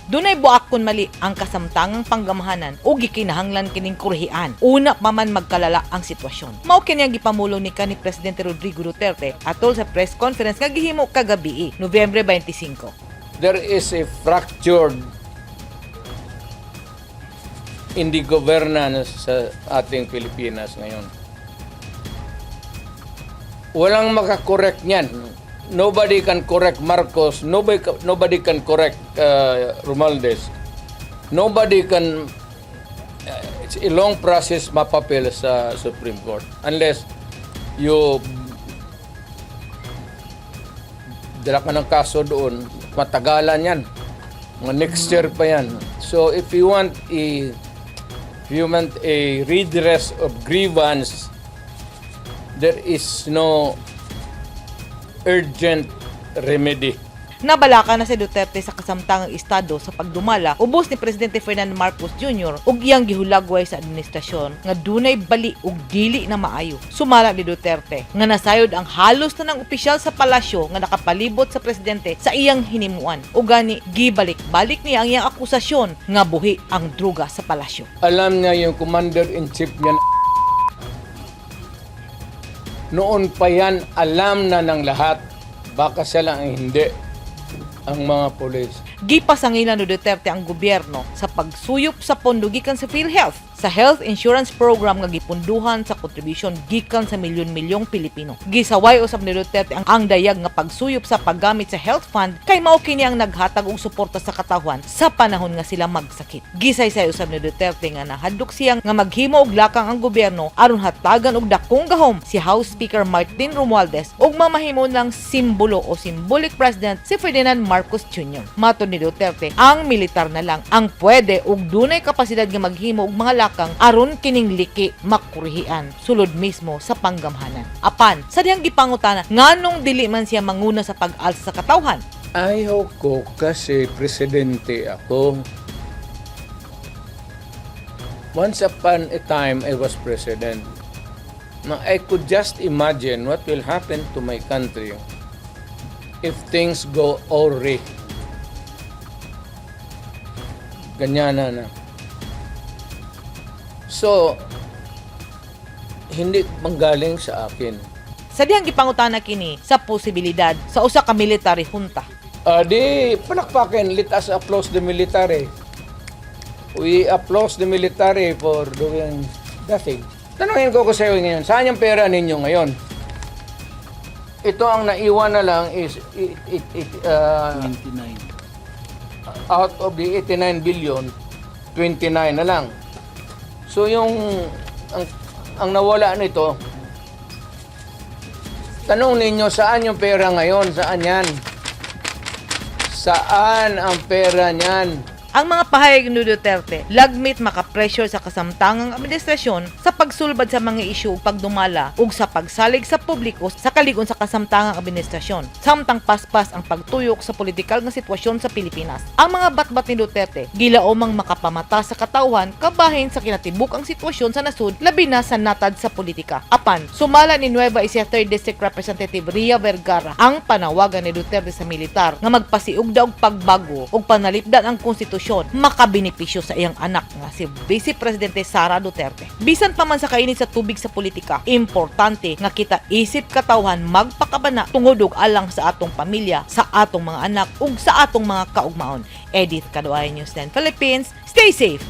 Dunay buak kun mali ang kasamtangang panggamhanan ug gikinahanglan kining kurhian. Una pa man magkalala ang sitwasyon. Mao kini ang gipamulong ni kanhi Presidente Rodrigo Duterte atol sa press conference nga gihimo kagabi, Nobyembre 25. There is a fractured in the governance sa ating Pilipinas ngayon. Walang makakorek niyan. Nobody can correct Marcos. Nobody can correct Romualdez. Nobody can. It's a long process mapapel sa Supreme Court unless you dala ka ng kaso doon, matagalan yan. Mga next year pa yan. So if you want a redress of grievance, there is no urgent remedy. Nabalaka na si Duterte sa kasamtangang estado sa pagdumala ubos ni Presidente Ferdinand Marcos Jr. ug iyang gihulagway sa administrasyon nga dunay bali ug dili na maayo. Sumala ni Duterte nga nasayod ang halos tanang opisyal sa palasyo nga nakapalibot sa presidente sa iyang hinimuan, ug gani gibalik-balik niya ang iyang akusasyon nga buhi ang druga sa palasyo. Alam niya yung commander-in-chief niya. Noon pa yan, alam na ng lahat. Baka siya lang ang hindi, ang mga pulis. Gipasangilan ni Duterte ang gobyerno sa pagsuyop sa pondo gikan sa PhilHealth, sa health insurance program nga gipunduhan sa kontribusyon gikan sa milyon-milyong Pilipino. Gisaway usab ni Duterte ang dayag nga pagsuyop sa paggamit sa health fund kay mao kini ang naghatag og suporta sa katawhan sa panahon nga sila magsakit. Gisaysay usab ni Duterte nga nahadlok siya nga maghimo og lakang ang gobyerno aron hatagan og dakong gahom si House Speaker Martin Romualdez ug mamahimo ng simbolo o symbolic president si Ferdinand Marcos Jr. Matod ni Duterte, ang militar na lang ang pwede ug dunay kapasidad nga maghimo og mga lakang aron kining liki makurihian sulod mismo sa panggamhanan. Apan, sa dihang gipangutana nganong dili man siya manguna sa pag-alsa sa katawhan, Ayaw ko kasi presidente ako. Once upon a time, I was president. Now, I could just imagine what will happen to my country if things go awry. Ganyan na na. So, hindi manggaling sa akin. Sa dihang gipangutana kini sa posibilidad sa usa ka military junta. Di, palakpakin, let us applause the military. We applause the military for doing nothing. Tanungin ko sa iyo ngayon, saan yung pera ninyo ngayon? Ito ang naiwan na lang is it 29. Out of the 89 billion, 29 na lang. So yung ang nawala nito, tanong ninyo, saan yung pera ngayon? Saan yan? Saan ang pera niyan? Ang mga pahayag ni Duterte lagmit makapressure sa kasamtangang administrasyon sa pagsulbad sa mga isyu ug pagdumala ug sa pagsalig sa publiko sa kalig-on sa kasamtangang administrasyon, samtang paspas ang pagtuyok sa politikal nga sitwasyon sa Pilipinas. Ang mga batbat ni Duterte gilaomang makapamata sa katawhan kabahin sa kinatibuk ang sitwasyon sa nasud, labi na sa natad sa politika. Apan, sumala ni Nueva Ecija 3rd District Representative Ria Vergara, ang panawagan ni Duterte sa militar nga magpasiugda og pagbago ug panalipdan ang konstitusyon makabenepisyo sa iyang anak nga si Vice Presidente Sara Duterte. Bisan pa man sa kainit sa tubig sa politika, importante nga kita isip katawhan magpakabana tungod ug alang sa atong pamilya, sa atong mga anak ug sa atong mga kaugmaon. Edith Kaduay, News 10 Philippines. Stay safe.